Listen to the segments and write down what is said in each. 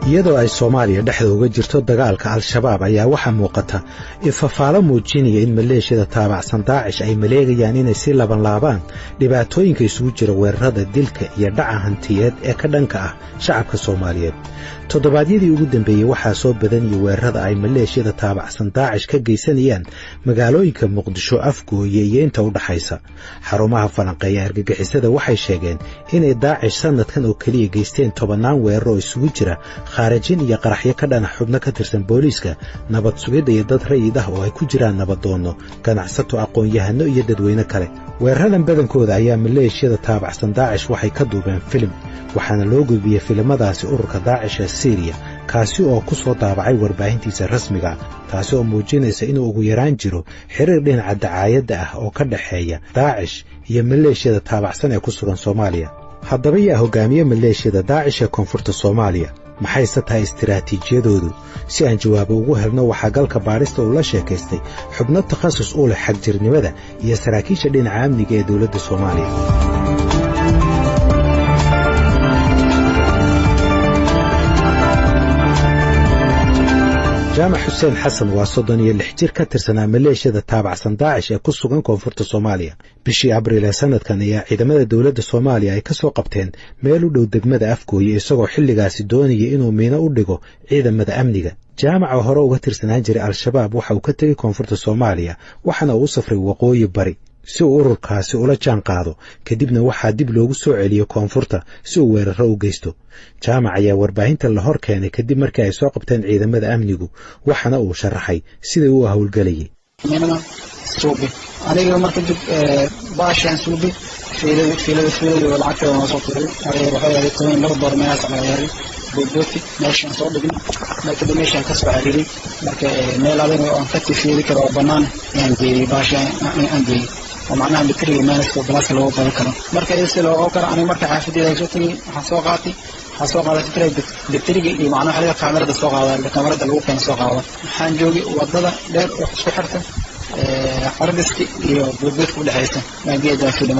Iyadoo ay Soomaaliya dhexda uga jirto dagaalka Al-Shabaab ayaa waxaa muuqata ifafaalo muujinaya in maleeshiyada taabacsan Daacish ay maleegayaan inay si labanlaabaan dhibaatooyinka isugu jira weerarada dilka iyo dhaca hantiyeed ee ka dhanka ah shacabka Soomaaliyeed. Toddobaadyadii ugu dambeeyey waxaa soo badanayay weerarada ay maleeshiyada taabacsan Daacish ka geysanayaan magaalooyinka Muqdisho, Afgooye iyo inta u dhaxaysa. Xarumaha falanqeeya argagixisada waxay sheegeen inay Daacish sanadkan oo keliya geysteen tobannaan weerar oo isugu jira khaarajin iyo qaraxyo ka dhana xubno ka tirsan booliiska, nabad sugidda iyo dad rayid ah oo ay ku jiraan nabadoonno, ganacsato, aqoon-yahano iyo dadweyne kale. Weeraradan badankooda ayaa maleeshiyada taabacsan Daacish waxay ka duubeen filim, waxaana loo gudbiyey filimadaasi ururka Daacish ee Siiriya, kaasi oo ku soo daabacay warbaahintiisa rasmiga, taasi oo muujinaysa inuu ugu yaraan jiro xiriir dhinaca dacaayadda ah oo ka dhexeeya Daacish iyo maleeshiyada taabacsan ee ku sugan Soomaaliya. Haddaba yaa hogaamiye maleeshiyada Daacish ee koonfurta Soomaaliya? Maxayse tahay istiraatiijiyadoodu? Si aan jawaabo ugu helno, waxaa galka baadhista uu la sheekaystay xubno takhasus u leh xagjirnimada iyo saraakiisha dhinaca amniga ee dowladda Soomaaliya. Jaamac Xuseen Xasan waa 36 jir ka tirsanaa maleeshiyada taabacsan Daacish ee ku sugan koonfurta Soomaaliya. Bishii Abriil ee sanadkan ayaa ciidamada dowladda Soomaaliya ay ka soo qabteen meel u dhow degmada Afgooye, isagoo xilligaasi doonaya inuu miino u dhigo ciidamada amniga. Jaamac oo hore uga tirsanaan jiray Al-Shabaab waxa uu ka tegey koonfurta Soomaaliya, waxaana uu u safray waqooyi bari si uu ururkaasi ula jaan qaado, kadibna waxaa dib loogu soo celiyey koonfurta si uu weerarro u geysto. Jaamac ayaa warbaahinta la hor keenay kadib markii ay soo qabteen ciidamada amnigu, waxaana uu sharaxay sidai uu howlgelayay. Suubi aniga marka dib baashaan suubi fiilada fiilada fiilada lacagteeda waan soo tuuray. Waxay ahayd $12 meelahaas camal ahayd. Boodbooti meeshaan soo dhignay, marka dib meeshaan ka soo cariiray, marka meel adiga aan ka fiiri karo oo bannaan ayaan geeyey baashaan aan geeyey, oo macnaha bateriga meelaska balaaska lagu qaban karo. Marka si looga karo, aniga marka xaafadeeda soo tegey, waxaan soo qaatay, waxaan soo qaaday fikra bateriga iyo macnaha waxa kaamirada soo qaada, kaamirada lagu keeno soo qaada. Waxaan joogay wadada dheer oo isku xirta Xarbiski iyo Boodboodka udhexaysa baan fidhi.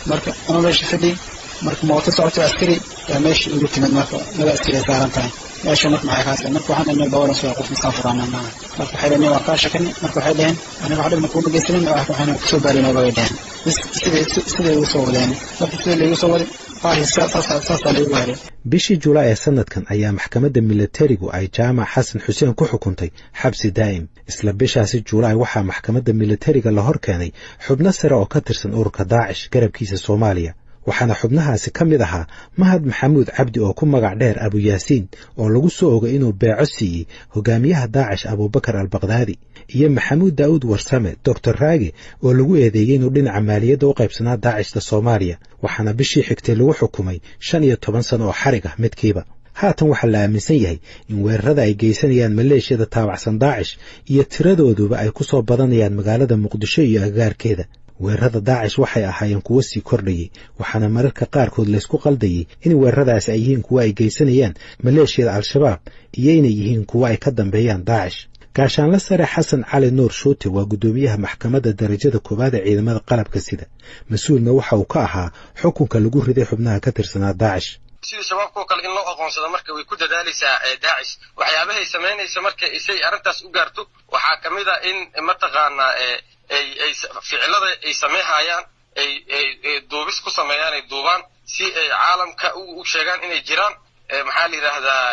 Marka anuu meesha fadhiyey, marka mooto socoto askari yaa meesha igu timid. Marka laba askari ay saaran tahay meesha. Marka maxay kaasay? Marka waxaan dhahnay bawaran soo qof musaafur aan maaha. Marka waxay dhaheen waa kaa shakanay. Marka waxay dhaheen aniga wax dhibna kuuma geysanin, waxayna kusoo baarina bay dhaheen. Bis siday siday igu soo wadeen, marka sidii laigu soo waday baahi saasaa laigu helay. Bishii Julaay ee sanadkan ayaa maxkamadda milatarigu ay Jaamac Xasan Xuseen ku xukuntay xabsi daa'im. Isla bishaasi Julaay waxaa maxkamadda milatariga la hor keenay xubno sare oo ka tirsan ururka Daacish garabkiisa Soomaaliya, waxaana xubnahaasi ka mid ahaa Mahad Maxamuud Cabdi oo ku magac dheer Abuyaasiin, oo lagu soo ogay inuu beeco siiyey hogaamiyaha Daacish Abuubakar Albakdaadi, iyo Maxamuud Daa'uud Warsame Doctor Raage oo lagu eedeeyey inuu dhinaca maaliyadda u qaybsanaa Daacishta Soomaaliya, waxaana bishii xigtay lagu xukumay 15 sano oo xarig ah midkiiba. Haatan waxaa la aaminsan yahay in weerarada ay geysanayaan maleeshiyada taabacsan Daacish iyo tiradooduba ay ku soo badanayaan magaalada Muqdisho iyo agagaarkeeda. Weerarada Daacish waxay ahaayeen kuwo sii kordhayey, waxaana mararka qaarkood laysku qaldayey in weeraradaasi ay yihiin kuwo ay geysanayaan maleeshiyada Al-Shabaab iyo inay yihiin kuwo ay ka dambeeyaan Daacish. Gaashaanla sare Xasan Cali Nuur Shuute waa guddoomiyaha maxkamadda darajada koowaad ee ciidamada qalabka sida, mas-uulna waxa uu ka ahaa xukunka lagu riday xubnaha ka tirsanaa Daacish. Sidii Shabaabka oo kale in loo aqoonsado marka way ku dadaalaysaa Daacish. Waxyaabahay samaynaysa marka isay arrintaas u gaarto waxaa ka mid a in mataqaanaa ay ay ficilada ay sameynhayaan ay ay duubis ku sameeyaan, ay duubaan si ay caalamka u sheegaan inay jiraan, maxaa la yidhaahdaa,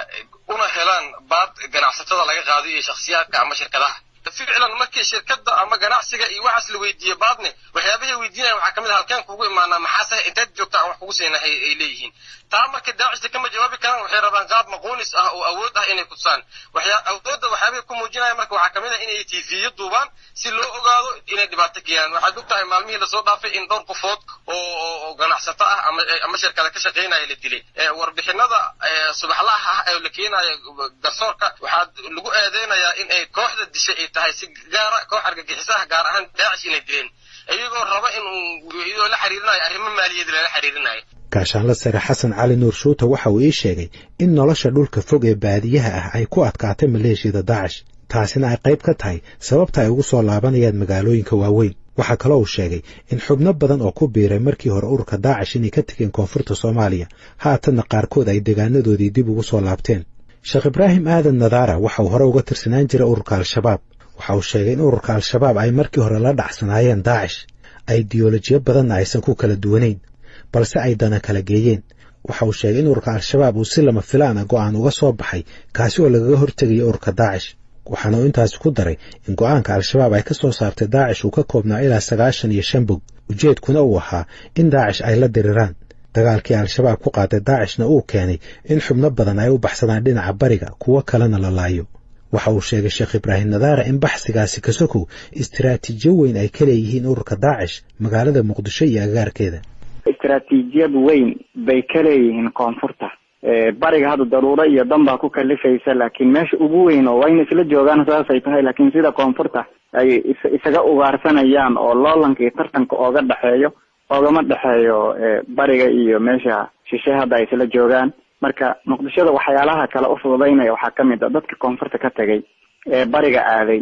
una helaan baad ganacsatada laga qaado iyo shakhsiyaadka ama shirkadaha. Ficlan markii shirkadda ama ganacsiga iyo waxaas la weydiiye baadne, waxyaabahay weydiinaya waxaa kamid ah halkeen kugu imaanaa, maxaase inteed joogta aan wax kugu siinahay ay leeyihiin. Taa marka Daacishta kama jawaabi karaan, waxay rabaan qaab maquunis ah oo awood ah inay kutusaan. Waxyaa awoodda waxyaabahay ku muujinaya marka waxaa kamid ah inay TV-yo duubaan si loo ogaado inay dhibaato keenaan. Waxaad og tahay maalmihii lasoo dhaafay in dhowr qofood oo ganacsato ah ama shirkada ka shaqaynaya la dilay. Warbixinada subaxlaha ah ee la keenayo garsoorka waxaa lagu eedeynayaa in ay kooxda dishay ay tahay si gaara koox argagixiso ah, gaar ahaan Daacish inay dileen, iyagoo raba in iyadoo la xiriirinayo arrimo maaliyadeed lala xiriirinayo. Gaashaanla sare Xasan Cali Nuur Shuuta waxa uu ii sheegay in nolosha dhulka fog ee baadiyaha ah ay ku adkaatay maleeshiyada Daacish, taasina ay qayb ka tahay sababta ay ugu soo laabanayaan magaalooyinka waaweyn. Waxaa kaloo uu sheegay in xubno badan oo ku biiray markii hore ururka Daacish inay ka tegeen koonfurta Soomaaliya, haatanna qaarkood ay deegaanadoodii dib ugu soo laabteen. Sheekh Ibraahim Aadan Nadaara waxa uu hore uga tirsanaan jiray ururka Al-Shabaab. Waxa uu sheegay in ururka Al-Shabaab ay markii hore la dhacsanaayeen Daacish, aidiyoolojiyo badanna aysan ku kala duwanayn, balse ay dana kala geeyeen. Waxa uu sheegay in ururka Al-Shabaab uu si lama filaan ah go'aan uga soo baxay, kaasi oo lagaga hortegaya ururka Daacish. Waxaana uu intaasi ku daray in go'aanka Al-Shabaab ay ka soo saartay Daacish uu ka koobnaa ilaa 95 bog, ujeedkuna uu ahaa in Daacish ay la diriraan. Dagaalkii Al-Shabaab ku qaaday Daacishna uu keenay in xubno badan ay u baxsadaan dhinaca bariga, kuwo kalena la laayo. Waxa uu sheegay Sheekh Ibraahim Nadaara in baxsigaasi kasokow istiraatiijiyo weyn ay ka leeyihiin ururka Daacish magaalada Muqdisho iyo agagaarkeeda. Istiraatiijiyad weyn bay ka leeyihiin koonfurta. Bariga hadda daruuro iyo dan baa ku kalifaysa, laakiin meesha ugu weyn oo wayna isla joogaan saasay tahay, laakiin sida koonfurta ay isaga ugaarsanayaan oo loolanka iyo tartanka ooga dhexeeyo oogama dhexeeyo bariga iyo meesha shishe hadda ay isla joogaan. Marka Muqdishada waxyaalaha kale ufududaynaya waxaa kamid a dadka koonfurta ka tegay ee bariga aaday,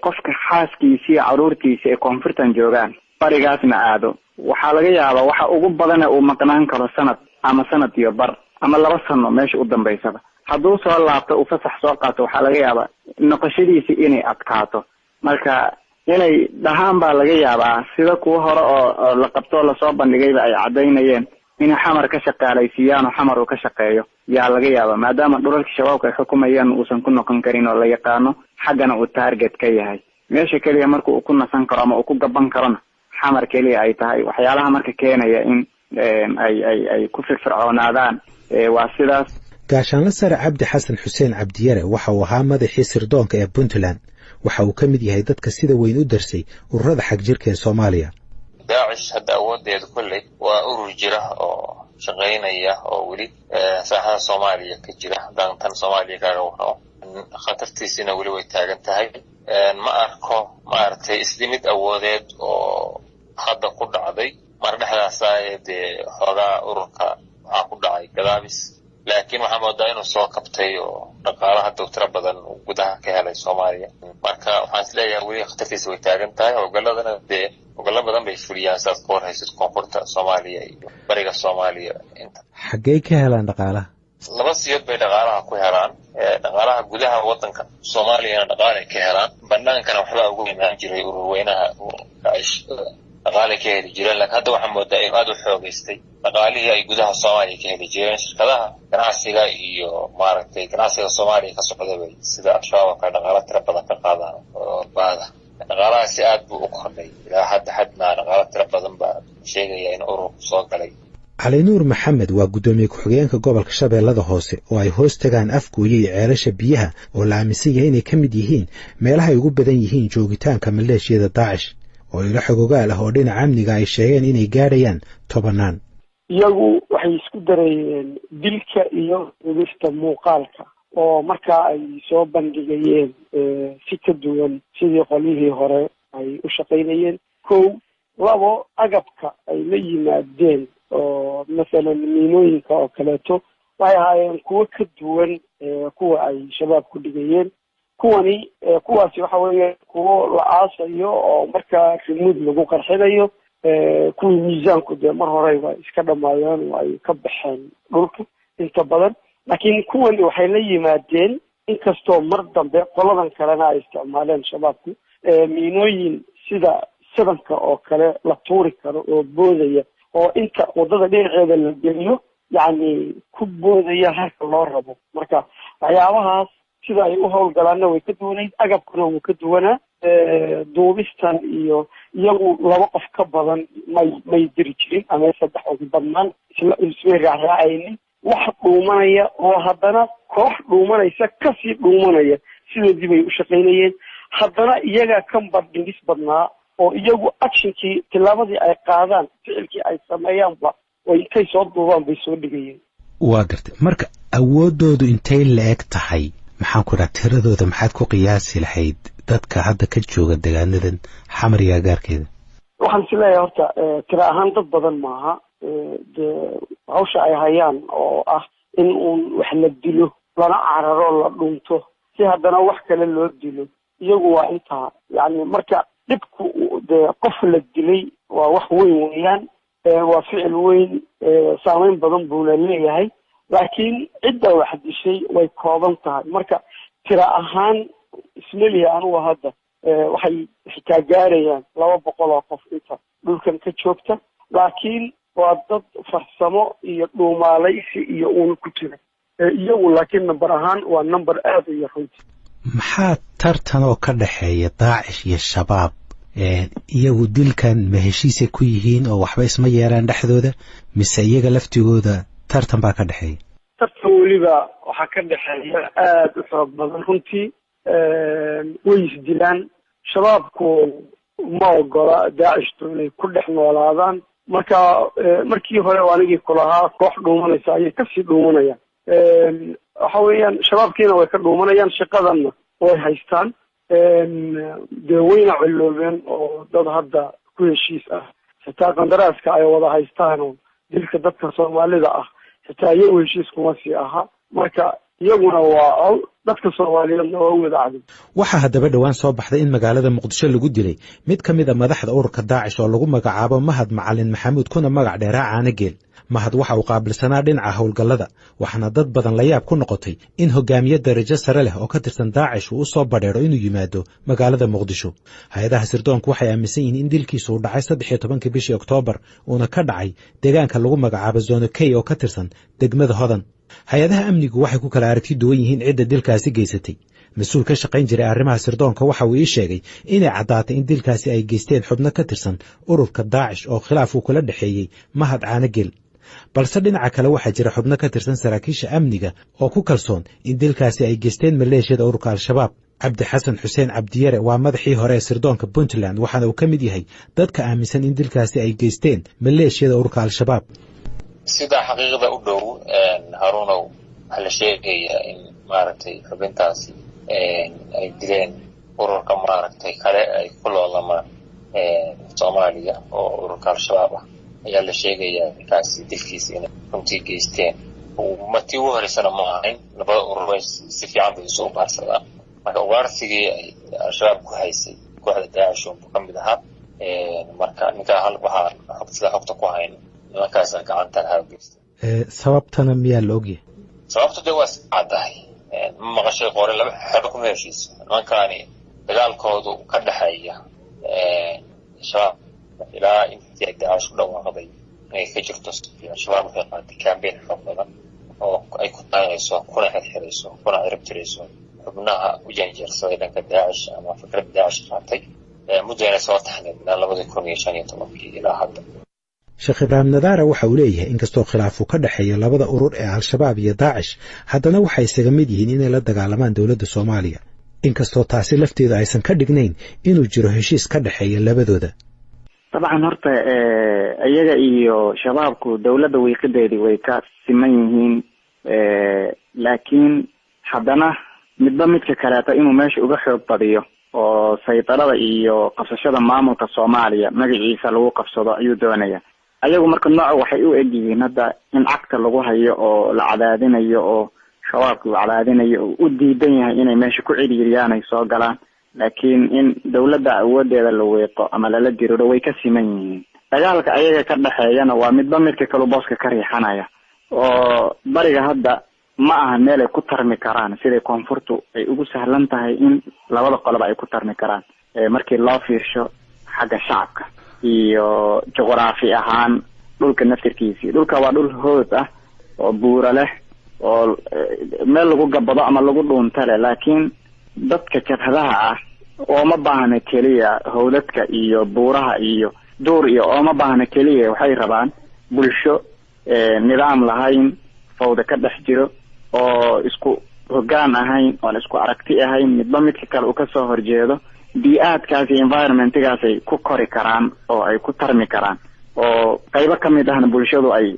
qofka xaaskiisi iyo caruurtiisi ay koonfurtan joogaan barigaasna aado, waxaa laga yaabaa waxa ugu badana uu maqnaan karo sanad ama sanad iyo bar ama 2 sano meesha u dambaysaba. Hadduu soo laabto uu fasax soo qaato, waxaa laga yaabaa noqoshadiisi inay adkaato. Marka inay dhahaan baa laga yaabaa sida kuwa hore oo la qabtoo lasoo bandhigayba ay cadaynayeen inay xamar ka shaqaalaysiiyaan oo xamar uu ka shaqeeyo yaa laga yaabaa, maadaama dhulalka shabaabka ay xukumayaan uusan ku noqon karin oo la yaqaano xaggana uu target ka yahay. Meesha keliya marka uu ku nasan karo ama uu ku gaban karona xamar keliya ay tahay. Waxyaalaha marka keenaya in ay ay ay ku firfircoonaadaan waa sidaas. Gaashaanle Sare Cabdi Xasan Xuseen Cabdiyare waxa uu ahaa madaxii sirdoonka ee Puntland. Waxa uu ka mid yahay dadka sida weyn u darsay ururada xagjirka ee Soomaaliya. Daacish hadda awoodeedu kolley waa urur jira oo shaqaynaya oo weli saaxada Soomaaliya ka jira. Haddaan tan Soomaaliya kaaga warramo, khatartiisina weli way taagan tahay. Ma arko maaragtay isdhimid awoodeed oo hadda ku dhacday mar dhexdaasa dee xoogaa ururka waxaa ku dhacay gadaabis, laakiin waxaa moodaa inuu soo kabtay oo dhaqaalaha hadda tiro badan uu gudaha ka helay Soomaaliya. Marka waxaan isleeyahay weli khatartiisa way taagan tahay. Howlgalladana dee howlgallo badan bay fuliyaan sidaad ka warhaysid koonfurta Soomaaliya iyo bariga Soomaaliya. Inta xaggey ka helaan dhaqaalaha? Laba siyood bay dhaqaalaha ku helaan. Dhaqaalaha gudaha waddanka Soomaaliyana dhaqaalay ka helaan, banaankana waxbaa ugu imaan jiray ururweynaha Daacish dhaqaalay ka heli jireen. Laakiin hadda waxaa moodaa inuu aada u xoogaystay dhaqaalihii ay gudaha Soomaaliya ka heli jireen, shirkadaha ganacsiga iyo maaragtay ganacsiga Soomaaliya ka socda bay sida Al-Shabaab oo kale dhaqaalo tiro badan ka qaadaan oo baada. Dhaqaalahaasi aad buu u kordhay ilaa hadda, xadmaa dhaqaalo tiro badan baa sheegaya in ururku soo galay. Cali Nuur Maxamed waa guddoomiye ku-xigeenka gobolka Shabeellada Hoose oo ay hoos tagaan Afgooye iyo ceelasha biyaha oo la aaminsan yahay inay ka mid yihiin meelaha ay ugu badan yihiin joogitaanka maleeshiyada Daacish, oo ilo xogogaal ah oo dhinaca amniga ay sheegeen inay gaadhayaan tobanaan. Iyagu waxay isku darayeen dilka iyo dhigista muuqaalka oo markaa ay soo bandhigayeen si ka duwan sidii qolyihii hore ay u shaqaynayeen. 1, 2, agabka ay la yimaadeen oo masalan miinooyinka oo kaleeto waxay ahaayeen kuwo ka duwan kuwa ay shabaab ku dhigayeen. Kuwani kuwaasi waxa weeye kuwo la aasayo oo markaa rimuud lagu qarxinayo. Kuwii miisaanku dee mar horeyba iska dhamaayeen oo ay ka baxeen dhulka inta badan, laakiin kuwani waxay la yimaadeen, inkastoo mar dambe qoladan kalena ay isticmaaleen shabaabku, miinooyin sida sabanka oo kale la tuuri karo oo boodaya oo inta waddada dhinaceeda la geliyo yacni ku boodaya halka loo rabo. Marka waxyaabahaas sida ay u howlgalaanna way ka duwanayd, agabkuna wuu ka duwanaa. Duubistan iyo iyagu 2 qof ka badan may diri jirin ama 3 ugu badnaan, ismay raacraacaynin. Wax dhuumanaya oo haddana koox dhuumanaysa kasii dhuumanaya sidoodii bay u shaqaynayeen. Haddana iyagaa ka bandhigis badnaa oo iyagu actionkii tillaabadii ay qaadaan, ficilkii ay sameeyaanba oo intay soo duubaan bay soo dhigayeen. Waa gartay. Marka awooddoodu intay la-eg tahay, maxaan ku dhaha tiradooda maxaad ku qiyaasi lahayd dadka hadda ka jooga degaanadan Xamar iyo agaarkeeda? Waxaan is leeyahay horta tiro ahaan dad badan maaha. Dee hawsha ay hayaan oo ah in uun wax la dilo lana cararo la dhunto si haddana wax kale loo dilo, iyagu waa intaa. Yacni marka dhibku dee qof la dilay waa wax weyn weeyaan, waa ficil weyn, saameyn badan buuna leeyahay. Laakiin cidda wax dishay way kooban tahay. Marka tira ahaan ismelihi anugu hadda waxay xitaa gaarayaan 200 oo qof inta dhulkan ka joogta, laakiin waa dad farsamo iyo dhuumaalaysi iyo uuna ku jira iyagu, laakiin number ahaan waa number aada u yar runtii. Maxaa tartan oo ka dhexeeya Daacish iyo Shabaab? Iyagu dilkan ma heshiisay ku yihiin oo waxba isma yeelaan dhexdooda, mise iyaga laftigooda tartan baa ka dhexeeya? Tartan weliba waxaa ka dhexeeya aada u xoog badan runtii. Way isdilaan. Shabaabku ma ogola Daacishtu inay ku dhex noolaadaan. Marka markii hore anigii kulahaa koox dhuumanaysa ayay kasii dhuumanayaan. Waxa weeyaan shabaabkiina way ka dhuumanayaan, shaqadanna way haystaan. Dee wayna ciloobeen oo dad hadda ku heshiis ah xitaa qandaraaska ay wada haystaan oo dilka dadka Soomaalida ah xitaa iyagu heshiis kuma sii aha. Marka iyaguna waa col, dadka Soomaaliyeedna waa u wada cadow. Waxaa haddaba dhowaan soo baxday in magaalada Muqdisho lagu dilay mid ka mid a madaxda ururka Daacish oo lagu magacaabo Mahad Macalin Maxamuud, kuna magac dheeraa Caanageel. Mahad waxa uu qaabilsanaa dhinaca howlgallada, waxaana dad badan la yaab ku noqotay in hogaamiye darajo sare leh oo ka tirsan Daacish uu u soo badheero inuu yimaado magaalada Muqdisho. Hay-adaha sirdoonku waxay aaminsan yihiin in dilkiisu uu dhacay 13-kii bishii Oktoobar, uuna ka dhacay deegaanka lagu magacaabo Zone K oo ka tirsan degmada Hodan. Hay-adaha amnigu waxay ku kala aragti duwan yihiin cidda dilkaasi geysatay. Mas-uul ka shaqayn jiray arrimaha sirdoonka waxa uu ii sheegay inay caddaatay in dilkaasi ay geysteen xubno ka tirsan ururka Daacish oo khilaaf uu kula dhexeeyey Mahad Caanagel. Balse dhinaca kale waxaa jira xubno ka tirsan saraakiisha amniga oo ku kalsoon in dilkaasi ay geysteen maleeshiyada ururka Al-Shabaab. Cabdi Xasan Xuseen Cabdiyare waa madaxii hore ee sirdoonka Puntland, waxaana uu ka mid yahay dadka aaminsan in dilkaasi ay geysteen maleeshiyada ururka Al-Shabaab. Sida xaqiiqda u dhow, Haruunow, waxaa la sheegayaa in maaragtay xubintaasi ay dileen ururka maaragtay kale ay ku loolamaan Soomaaliya oo ururka Al-Shabaab ah ayaa la sheegayaa ninkaasi dilkiisa inay runtii geysteen. Matii ugu horeysana ma ahayn, labada urur way si fiican bay isu ugaarsadaan. Marka ugaarsigii ay Al-Shabaab ku haysay kooxda Daacish unbuu ka mid ahaa. Marka ninkaa hal waxaan sida xogta ku hayno nimankaasa gacanta lahaa geystay. Sababtana miyaa la ogyahay? Sababtu dee waa is caddahay. Ma maqashay qore laba xero kuma heshiiso? Nimankaani dagaalkoodu ka dhexeeya Shabaab ilaa intii ay Daacish ku dhawaaqday inay ka jirto, Shabaab waxay qaaday campaign xoog badan oo ay ku taanayso, kuna xirxirayso, kuna ciribtirayso xubnaha u janjeersaday dhanka Daacish ama fikradda Daacish qaatay, muddayna soo taxneed ilaa 2015-kii ilaa hadda. Sheekh Ibraahim Nadaara waxa uu leeyahay inkastoo khilaafu ka dhexeeya labada urur ee Al-Shabaab iyo Daacish, haddana waxay isaga mid yihiin inay la dagaalamaan dowladda Soomaaliya, inkastoo taasi lafteedu aysan ka dhignayn inuu jiro heshiis ka dhexeeya labadooda. Dabcan horta iyaga iyo shabaabku dowladda wiiqideedii way ka siman yihiin, laakiin haddana midba midka kaleeto inuu meesha uga xoog badiyo oo saydarada iyo qabsashada maamulka Soomaaliya magaciisa lagu qabsado ayuu doonaya. Ayagu marka nooca waxay u eg yihiin hadda in cagta lagu hayo oo la cadaadinayo oo shabaabka uu cadaadinayo oo u diidan yahay inay meesha ku ciriiriyaan ay soo galaan, laakiin in dowladda awoodeeda la wiiqo ama lala diriro way ka siman yihiin. Dagaalka ayaga ka dhexeeyana waa midba midka kalu booska ka riixanaya, oo bariga hadda ma aha meel ay ku tarmi karaan siday koonfurtu ay ugu sahlan tahay in labada qoloba ay ku tarmi karaan markii loo fiirsho xagga shacabka iyo juqraafi ahaan dhulka naftirkiisii. Dhulka waa dhul hood ah oo buura leh oo meel lagu gabado ama lagu dhuunta leh, laakiin dadka jabhadaha ah ooma baahna keliya howladka iyo buuraha iyo duur iyo ooma baahna keliya. Waxay rabaan bulsho nidaam lahayn, fawda ka dhex jiro oo isku hoggaan ahayn, oon isku aragti ahayn, midba midka kale uu kasoo horjeedo. Bii-aadkaas iyo environmentgaasay ku kori karaan oo ay ku tarmi karaan, oo qaybo kamid ahna bulshadu ay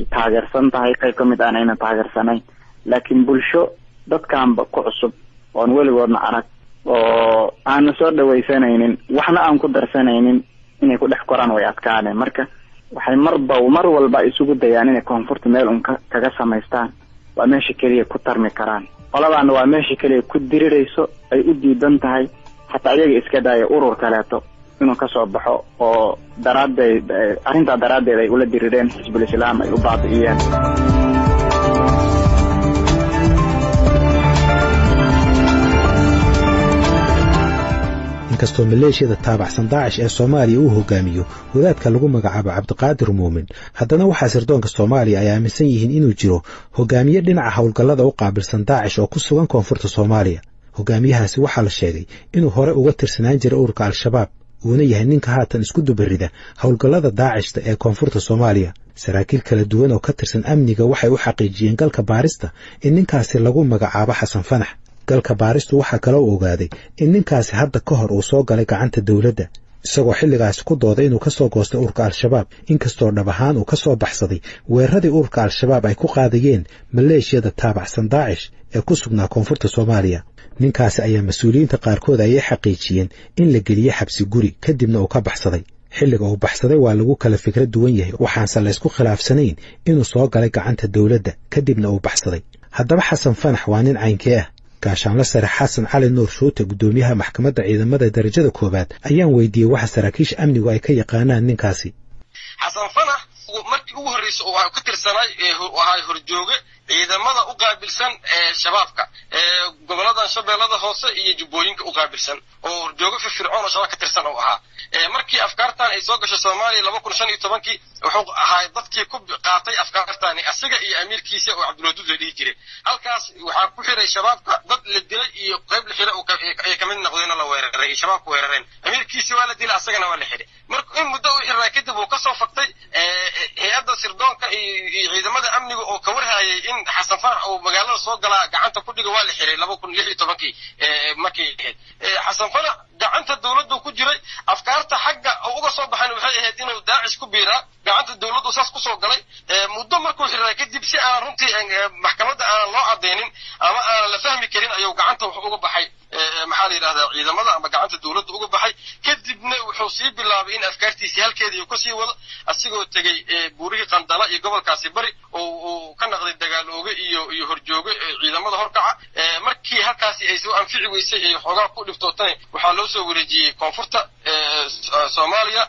taageersan tahay, qayb kamid ahna aynan taageersanayn. Laakiin bulsho dadkanba ku cusub oon weligoodna arag oo aana soo dhawaysanaynin waxna aan ku darsanaynin inay ku dhex koraan way adkaaneen. Marka waxay marba mar walba isugu dayaan inay koonfurta meel un kaga samaystaan. Waa meesha keliya ku tarmi karaan. Qoladaana waa meesha keliya ku dirirayso, ay u diidan tahay xataa iyaga iska daaya urur kaleeto inuu kasoo baxo, oo daraaddeed arrintaa daraaddeed ay ula dirireen Xisbul Islaam, ay u baabi'iyeen. Inkastoo maleeshiyada taabacsan Daacish ee Soomaaliya uu hogaamiyo wadaadka lagu magacaabo Cabdiqaadir Muumin, haddana waxaa sirdoonka Soomaaliya ay aaminsan yihiin inuu jiro hogaamiye dhinaca howlgallada u qaabilsan Daacish oo ku sugan koonfurta Soomaaliya. Hogaamiyahaasi waxaa la sheegay inuu hore uga tirsanaan jiray ururka Al-Shabaab, uuna yahay ninka haatan isku dubarida howlgallada Daacishta ee koonfurta Soomaaliya. Saraakiil kala duwan oo ka tirsan amniga waxay u xaqiijiyeen galka baarista in ninkaasi lagu magacaabo Xasan Fanax. Galka baaristu waxaa kaloo ogaaday in ninkaasi hadda ka hor uu soo galay gacanta dowladda, isagoo xilligaasi ku dooday inuu ka soo goostay ururka Al-Shabaab, inkastoo dhab ahaan uu ka soo baxsaday weeraradii ururka Al-Shabaab ay ku qaadayeen maleeshiyada taabacsan Daacish ee ku sugnaa koonfurta Soomaaliya. Ninkaasi ayaa mas-uuliyiinta qaarkood ayay xaqiijiyeen in la geliyey xabsi guri, kadibna uu ka baxsaday. Xilliga uu baxsaday waa lagu kala fikrad duwan yahay, waxaanse laysku khilaafsanayn inuu soo galay gacanta dowladda kadibna uu baxsaday. Haddaba Xasan Fanax waa nin caynkee ah? Gaashaanla sare Xasan Cali Nuur Shuute, guddoomiyaha maxkamadda ciidamada darajada koowaad, ayaan weydiiyey waxa saraakiisha amnigu ay ka yaqaanaan ninkaasi. Xasan Fanax markii ugu horreysay oo ka tirsanay ahay horjooge ciidamada u qaabilsan ee shabaabka ee goboladan Shabeellada Hoose iyo Jubbooyinka u qaabilsan, oo horjooge firfircoon oo shabaab ka tirsan oo ahaa. Markii afkaartan ay soo gashay Soomaaliya 2015-kii, wuxuu ahaa dadkii ku qaatay afkaartani, asiga iyo amiirkiisa oo Cabdulwaduud la dhihi jiray. Halkaas waxaa ku xiray shabaabka dad la dilay iyo qayb la xiray ay kamid noqdeen oo la weeraray, ay shabaabku weerareen. Amiirkiisi waa la dilay, asagana waa la xiray. Marka in muddo u xiraa kadib uu kasoo faktay. Hay-adda sirdoonka iyo ciidamada amniga oo ka warhayay in Xasan Fanax uu magaalada soo galaa gacanta ku dhiga, waa la xiray 2016-kii markay ahayd. Xasan Fanax gacanta dowladdu ku jiray. Afkaarta xagga uu uga soo baxan waxay ahayd inuu Daacish ku biiraa. Gacanta dowladdu saas kusoo galay. Muddo markuu xiray kadib, si aan runtii maxkamadda aanan loo cadaynin ama aanan la fahmi karin, ayuu gacanta wax uga baxay, maxaa la yidhahdaa, ciidamada ama gacanta dowladda uga baxay. Kadibna wuxuu sii bilaabay in afkaartiisii halkeedii uu kasii wado, asigoo tegey buurihii Qandala iyo gobolkaasi Bari oo uu ka naqday dagaal ooge iyo horjooge ciidamada horkaca. Markii halkaasi ay soo anfici weysay ay xoogaa ku dhibtootana, waxaa loo soo wareejiyey koonfurta Soomaaliya.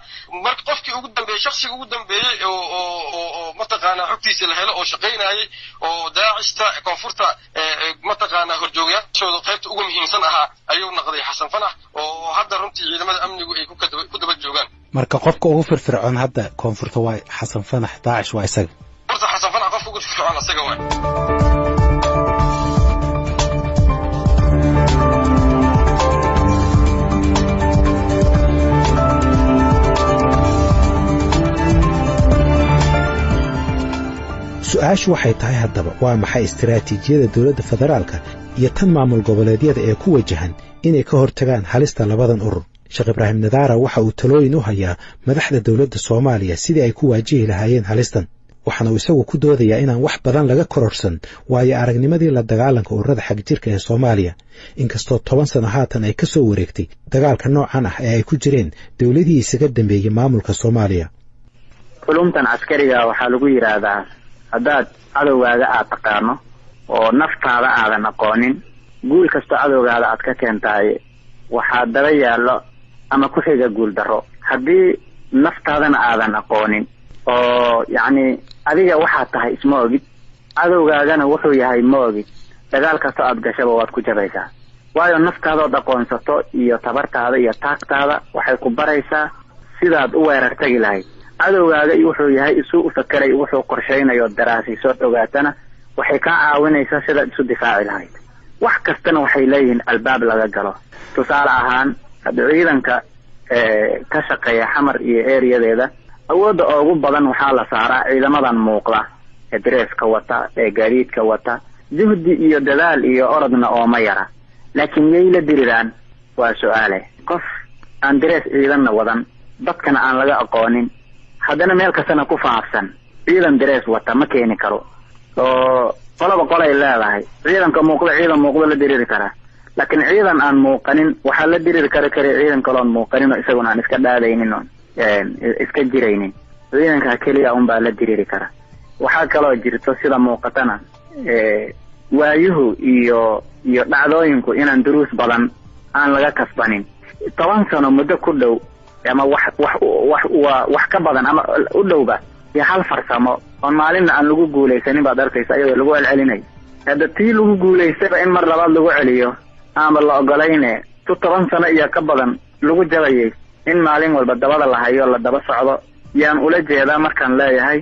Marka qofkii ugu dambeeyey, shaksiga ugu dambeeyey oo mataqaanaa xogtiisa la helo oo shaqaynayay oo Daacishta koonfurta mataqaanaa horjoogayaashooda qaybta ugu muhiimsan ahaa ayuu naqday Xasan Fanax, oo hadda runtii ciidamada amnigu ay ku daba joogaan. Marka qofka ugu firfircoon hadda koonfurta waa Xasan Fanax, Daacish waa isaga. Horta Xasan Fanax qofka ugu firfircoon isaga waay. Su-aashu waxay tahay haddaba, waa maxay istiraatiijiyada dowladda federaalka iyo tan maamul goboleedyada ee ku wajahan inay ka hortagaan halista labadan urur? Sheekh Ibraahim Nadaara waxa uu talooyin u hayaa madaxda dowladda Soomaaliya sidii ay ku waajihi lahaayeen halistan, waxaana uu isagu ku doodayaa inaan wax badan laga kororsan waayo aragnimadii la dagaalanka ururada xagjirka ee Soomaaliya, inkastoo 10 sano haatan ay ka soo wareegtay dagaalka noocan ah ee ay ku jireen dowladihii isaga dambeeyey maamulka Soomaaliya. Culumtan caskariga waxaa lagu yidhaahdaa, haddaad cadowgaaga aad taqaano oo naftaada aadan aqoonin, guul kastoo cadowgaada aad ka keentahay waxaa daba yaallo ama ku xiga guul darro. Haddii naftaadana aadan aqoonin oo yacni adiga waxaad tahay isma ogid, cadowgaagana wuxuu yahay ma ogid, dagaal kastoo aad gashaba waad ku jabaysaa. Waayo, naftaadood aqoonsato iyo tabartaada iyo taagtaada waxay ku baraysaa sidaad u weerar tagi lahayd. Cadowgaaga iyo wuxuu yahay, isu u fakeray, wuxuu qorshaynayo daraasiisood ogaatana, waxay kaa caawinaysaa sidaad isu difaaci lahayd. Wax kastana waxay leeyihiin albaab laga galo. Tusaale ahaan, hadda ciidanka ka shaqeeya Xamar iyo ereyadeeda, awoodda ugu badan waxaa la saaraa ciidamadan muuqda ee dareeska wata ee gaadiidka wata. Juhdi iyo dadaal iyo orodna ooma yara, laakiin yay la diriraan waa su-aale. Qof aan darees ciidanna wadan, dadkana aan laga aqoonin, haddana meel kastana ku faafsan, ciidan darees wata ma keeni karo. Oo qolaba qolay leedahay. Ciidanka muuqda ciidan muuqdo la diriri karaa, laakiin ciidan aan muuqanin waxaa la diriri kara kara ciidan kaloon muuqanin oo isaguna aan iska dhaadaynin oon iska jiraynin. Ciidanka keliya unbaa la diriri kara. Waxaa kaloo jirto, sida muuqatana, waayuhu iyo dhacdooyinku inaan duruus badan aan laga kasbanin. 10 sano muddo ku dhow ama wax wa wax ka badan ama u dhowba iyo hal farsamo oon maalinna aan lagu guulaysanin baad arkaysa iyadoo lagu celcelinayo. Hadda tii lagu guulaystayba in mar labaad lagu celiyo aanba la ogolayne, tu 10 sano iyo ka badan Lagu jabayay in maalin walba dabada la hayo, la daba socdo yaan ula jeedaa markaan leeyahay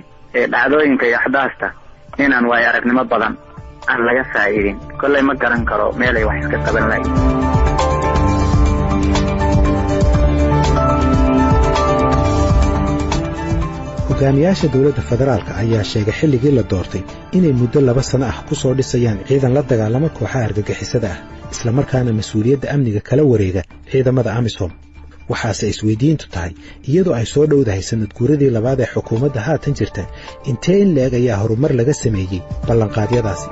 dhacdooyinka iyo axdaasta inaan waayo aragnimo badan aan laga faa'iidin. Kolley ma garan karo meelay wax iska qaban lahayn. Hogaamiyaasha dowladda federaalka ayaa sheegay xilligii la doortay inay muddo 2 sano ah ku soo dhisayaan ciidan la dagaalamo kooxaha argagixisada ah, islamarkaana mas-uuliyadda amniga kala wareega ciidamada AMISOM. Waxaase isweydiintu tahay, iyadoo ay soo dhowdahay sanad guuradii labaad ee xukuumadda haatan jirta, intee in la-eg ayaa horumar laga sameeyey ballanqaadyadaasi?